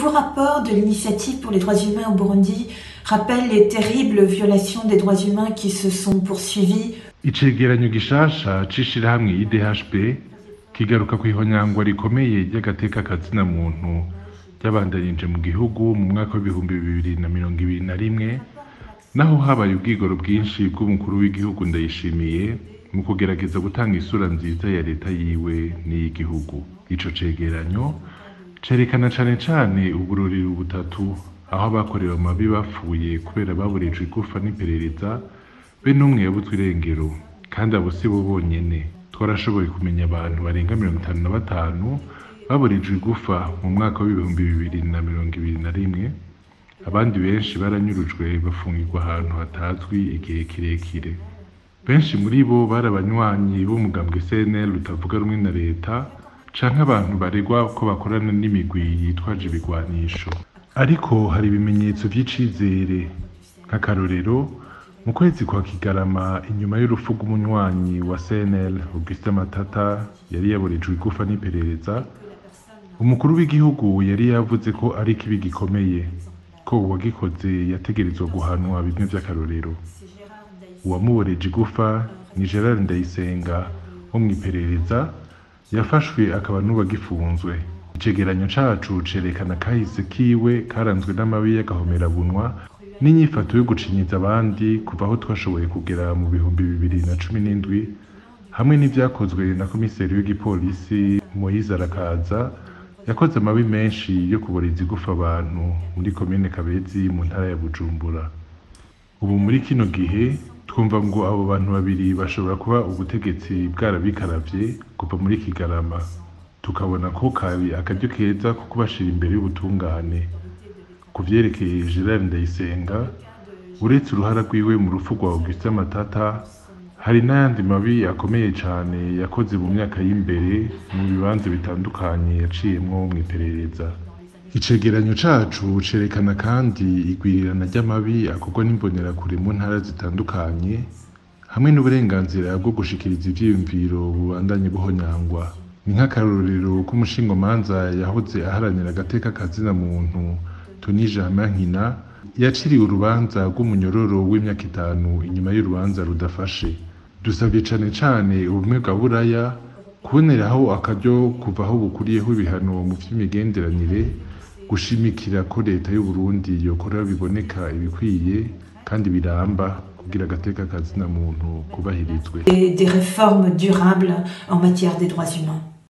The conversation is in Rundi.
nouveau rapport de l'Initiative pour les droits humains au Burundi rappelle les terribles violations des droits humains qui se sont poursuivies. Icegeranyo gishasha c'ishirahamwe IDHB kigaruka kw'ihonyangwa rikomeye ry'agateka kazina muntu ryabandanije mu gihugu mu mwaka w'2021, naho habaye ubwigoro bwinshi bw'umukuru w'igihugu Ndayishimiye mu kugerageza gutanga isura nziza ya leta yiwe n'iy'igihugu. Ico cegeranyo cerekana cane cane uburorero butatu aho abakorewe amabi bapfuye kubera baborejwe igufa n'iperereza, be n'umwe yabutswe irengero. Kandi abo si bo bonyene, twarashoboye kumenya abantu barenga 55 baborejwe igufa mu mwaka w'2021. Abandi benshi baranyurujwe bafungirwa ahantu hatazwi igihe kirekire. Benshi muri bo bari abanywanyi b'umugambwe CNL utavuga rumwe na leta, canke abantu baregwa ko bakorana n'imigwi yitwaje ibigwanisho. Ariko hari ibimenyetso vy'icizere. Nk'akarorero, mu kwezi kwa Kigarama, inyuma y'urupfu rw'umunywanyi wa CNL Augustin Matata yari yaborejwe igufa n'iperereza, umukuru w'igihugu yari yavuze ko ari ikibi gikomeye, ko uwagikoze yategerezwa guhanwa bimwe vy'akarorero. Uwamuboreje igufa ni Gerard Ndayisenga wo mw'iperereza, yafashwe akaba n'ubu agifunzwe. Icegeranyo cacu cerekana kahise kiwe karanzwe n'amabi y'agahomerabunwa n'inyifato yo gucinyiza abandi kuva aho twashoboye kugera mu 2017, hamwe n'ivyakozwe na komiseri w'igipolisi Moise Arakaza yakoze amabi menshi yo kuboreza igufa abantu muri komine Kabezi mu ntara ya Bujumbura. Ubu muri kino gihe twumva ngo abo bantu babiri bashobora kuba ubutegetsi bwarabikaravye kuva muri Kigarama, tukabona ko kari akaryo keza ko kubashira imbere y'ubutungane. Ku vyerekeye Gerard Ndayisenga, uretse uruhara rwiwe mu rupfu rwa Augustin Matata, hari n'ayandi mabi akomeye cane yakoze mu myaka y'imbere mu bibanza bitandukanye yaciyemwo mw'iperereza. Icegeranyo cacu cerekana kandi igwirirana ry'amabi akorwa n'imbonerakure mu ntara zitandukanye, hamwe n'uburenganzira bwo gushikiriza ivyiyumviro bubandanye buhonyangwa. Ni nk'akarorero k'umushingamanza yahoze aharanira agateka kazina muntu Tony Germain Nkina yaciriwe urubanza rw'umunyororo w'imyaka 5 inyuma y'urubanza rudafashe. Dusavye cane cane ubumwe bwa Buraya kuboneraho akaryo kuva aho bukuriyeho ibihano mu vy'imigenderanire, gushimikira ko leta y'Uburundi yokora biboneka ibikwiye kandi biramba kugira agateka kazina muntu kubahirizwe. Des réformes durables en matière des droits humains.